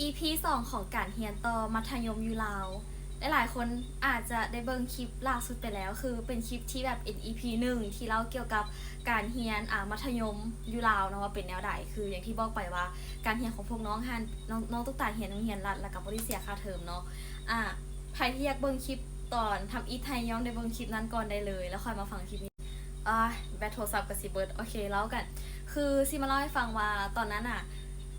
ອີພີສອງຂອງການຮຽນຕໍ່ມັດທະຍົມຢູ່ລາວ. ຫຼາຍໆຄົນອາດຈະໄດ້ເບິ່ງຄລິບລ່າສຸດໄປແລ້ວ ຄືເປັນຄລິບທີ່ແບບເປັນອີພີໜຶ່ງທີ່ເລົ່າກ່ຽວກັບການຮຽນ ອາ ມັດທະຍົມຢູ່ລາວເນາະ ວ່າເປັນແນວໃດ. ຄືຢ່າງທີ່ບອກໄປວ່າການຮຽນຂອງພວກນ້ອງຫັ້ນ ນ້ອງ ນ້ອງຕຸກຕາຮຽນໂຮງຮຽນລັດ ແລ້ວກໍບໍ່ໄດ້ເສຍຄ່າເທີມເນາະ. ອາ ໃຜທີ່ຢາກເບິ່ງຄລິບຕອນທຳອິດໃຫ້ ຍ່ອມໄດ້ເບິ່ງຄລິບນັ້ນກ່ອນໄດ້ເລີຍ ແລ້ວຄ່ອຍມາຟັງຄລິບນີ້. ອາ ແບັດໂທລະສັບກໍຊິເບິດ. ໂອເຄ ເລົ່າກັນ ຄືຊິມາເລົ່າໃຫ້ຟັງວ່າຕອນນັ້ນນະ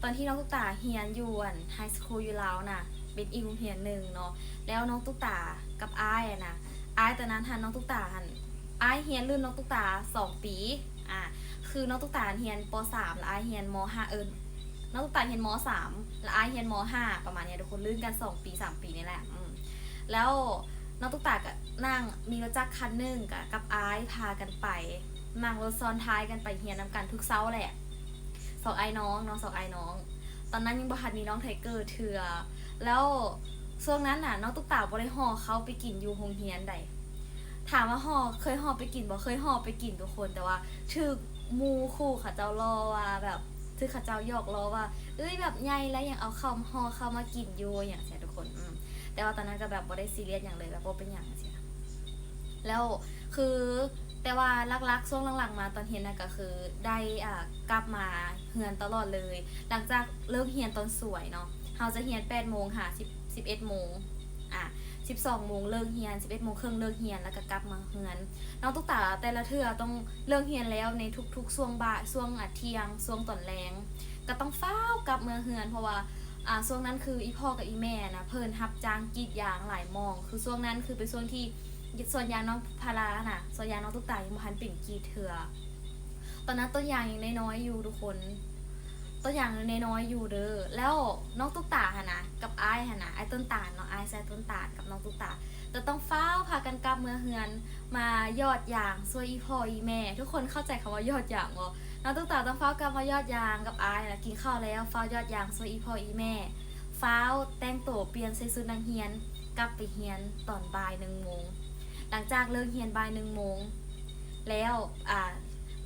ຕອນທີ່ນ້ອງຕຸກຕາຮຽນຢູ່ ອັນ ໄຮສະຄູລຢູ່ລາວນະ ເປັນອີກໂຮງຮຽນໜຶ່ງເນາະ ແລ້ວນ້ອງຕຸກຕາກັບອ້າຍຫັ້ນນະ ອ້າຍຕອນນັ້ນຫັ້ນ ນ້ອງຕຸກຕາຫັ້ນ ອ້າຍຮຽນລຸ້ນນ້ອງຕຸກຕາສອງປີ. ອາ ຄືນ້ອງຕຸກຕາຮຽນ ປໍສາມ ແລ້ວອ້າຍຮຽນ ມໍຫ້າ ເອີ ນ້ອງຕຸກຕາຮຽນ ມໍສາມ ແລ້ວອ້າຍຮຽນ ມໍຫ້າ ປະມານນີ້ ທຸກຄົນ ລຸ້ນກັນສອງປີສາມປີນີ້ແຫຼະ. ອືມ ແລ້ວນ້ອງຕຸກຕາກໍນັ່ງ ມີລົດຈັກຄັນໜຶ່ງ ກໍກັບອ້າຍພາກັນໄປ ນັ່ງລົດຊ້ອນທ້າຍກັນໄປຮຽນນຳກັນທຸກເຊົ້າແຫຼະ ສອງອ້າຍນ້ອງເນາະ ສອງອ້າຍນ້ອງ. ຕອນນັ້ນຍັງບໍ່ທັນມີນ້ອງໄທເກີເທື່ອ ແລ້ວຊ່ວງນັ້ນນະ ນ້ອງຕຸກຕາບໍ່ໄດ້ຫໍ່ເຂົ້າໄປກິນຢູ່ໂຮງຮຽນໃດ. ຖາມວ່າຫໍ່ ເຄີຍຫໍ່ໄປກິນບໍ່? ເຄີຍຫໍ່ໄປກິນທຸກຄົນ ແຕ່ວ່າຖືກໝູ່ຄູ່ເຂົາເຈົ້າລໍ້ວ່າແບບ ຖືກເຂົາເຈົ້າຫຍອກລໍ້ວ່າ ເອີຍ ແບບໃຫຍ່ແລ້ວຍັງເອົາເຂົ້າ ຫໍ່ເຂົ້າມາກິນຢູ່ ຫຍັງຊີ້ນະທຸກຄົນ. ອືມ ແຕ່ວ່າຕອນນັ້ນກໍແບບບໍ່ໄດ້ຊີຣຽສຫຍັງເລີຍ ແບບບໍ່ເປັນຫຍັງຊີ້ນະ. ແລ້ວຄື ແຕ່ວ່າຫຼັກໆ ຊ່ວງຫຼັງໆມາຕອນຮຽນນະ ກໍຄືໄດ້ ອາ ກັບມາເຮືອນຕະຫຼອດເລີຍ ຫຼັງຈາກເລີກຮຽນຕອນສວຍເນາະ ເຮົາຈະຮຽນແປດໂມງຫາສິບ ສິບເອັດໂມງ ອາ ສິບສອງໂມງເລີກຮຽນ ສິບເອັດໂມງເຄິ່ງເລີກຮຽນ ແລ້ວກໍກັບມາເຮືອນ. ນ້ອງຕຸກຕາແຕ່ລະເທື່ອຕ້ອງເລີກຮຽນແລ້ວໃນທຸກໆຊ່ວງບ່າຍ ຊ່ວງ ອາ ທ່ຽງ ຊ່ວງຕອນແລງ ກໍຕ້ອງຟ້າວກັບເມືອເຮືອນ ເພາະວ່າ ອາ ຊ່ວງນັ້ນຄືອີ່ພໍ່ກັບອີ່ແມ່ນະ ເພິ່ນຮັບຈ້າງກຣີດຢາງຫຼາຍໝ່ອງ ຄືຊ່ວງນັ້ນຄືເປັນຊ່ວງທີ່ສວນຢາງນ້ອງພາລານະ ສວນຢາງນ້ອງຕຸກຕາຍັງບໍ່ທັນເປັນກຣີດເທື່ອ. ຕອນນັ້ນຕົ້ນຢາງຍັງນ້ອຍໆຢູ່ທຸກຄົນ ຕົ້ນຢາງນ້ອຍໆຢູ່ເດີ. ແລ້ວນ້ອງຕຸກຕາຫັ້ນນະ ກັບອ້າຍຫັ້ນນະ ອ້າຍຕົ້ນຕານເນາະ ອ້າຍຊາຍຕົ້ນຕານກັບນ້ອງຕຸກຕາ ກໍຕ້ອງຟ້າວພາກັນກັບເມືອເຮືອນ ມາຢອດຢາງຊ່ວຍອີ່ພໍ່ອີ່ແມ່. ທຸກຄົນເຂົ້າໃຈຄຳວ່າຢອດຢາງບໍ່? ນ້ອງຕຸກຕາຕ້ອງຟ້າວກັບມາຢອດຢາງກັບອ້າຍ ແລ້ວກິນເຂົ້າແລ້ວຟ້າວຢອດຢາງຊ່ວຍອີ່ພໍ່ອີ່ແມ່ ຟ້າວແຕ່ງໂຕປ່ຽນໃສ່ຊຸດນັກຮຽນ ກັບໄປຮຽນຕອນບ່າຍໜຶ່ງໂມງ. ຫຼັງຈາກເລີກຮຽນບ່າຍໜຶ່ງໂມງແລ້ວ ອາ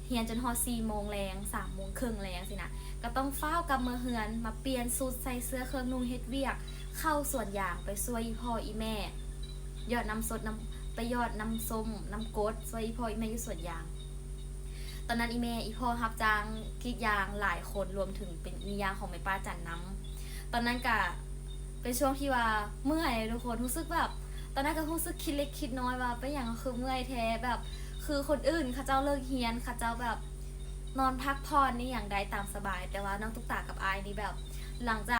ຮຽນຈົນຮອດສີ່ໂມງແລງ ສາມໂມງເຄິ່ງແລງຊີ້ນະ ກໍຕ້ອງຟ້າວກັບເມືອເຮືອນ ມາປ່ຽນຊຸດໃສ່ເສື້ອເຄື່ອງນຸ່ງເຮັດວຽກ ເຂົ້າສວນຢາງໄປຊ່ວຍອີ່ພໍ່ອີ່ແມ່ ຢອດນ້ຳສົດ ນ້ຳ ໄປຢອດນ້ຳສົ້ມ ນ້ຳກົດ ຊ່ວຍອີ່ພໍ່ອີ່ແມ່ຢູ່ສວນຢາງ. ຕອນນັ້ນອີ່ແມ່ອີ່ພໍ່ຮັບຈ້າງກຣີດຢາງຫຼາຍຄົນ ລວມເຖິງເປັນມີຢາງຂອງແມ່ປ້າຈັນນຳ. ຕອນນັ້ນກະເປັນຊ່ວງທີ່ວ່າເມື່ອຍເລີຍທຸກຄົນ ຮູ້ສຶກແບບ ຕອນນັ້ນກໍຮູ້ສຶກຄິດເລັກຄິດນ້ອຍວ່າ ເປັນຫຍັງຄືເມື່ອຍແທ້ ແບບ ຄືຄົນອື່ນເຂົາເຈົ້າເລີກຮຽນ ເຂົາເຈົ້າແບບນອນພັກຜ່ອນອີ່ຫຍັງໄດ້ຕາມສະບາຍ ແຕ່ວ່ານ້ອງຕຸກຕາກັບອ້າຍນີ້ແບບ ຫຼັງຈາ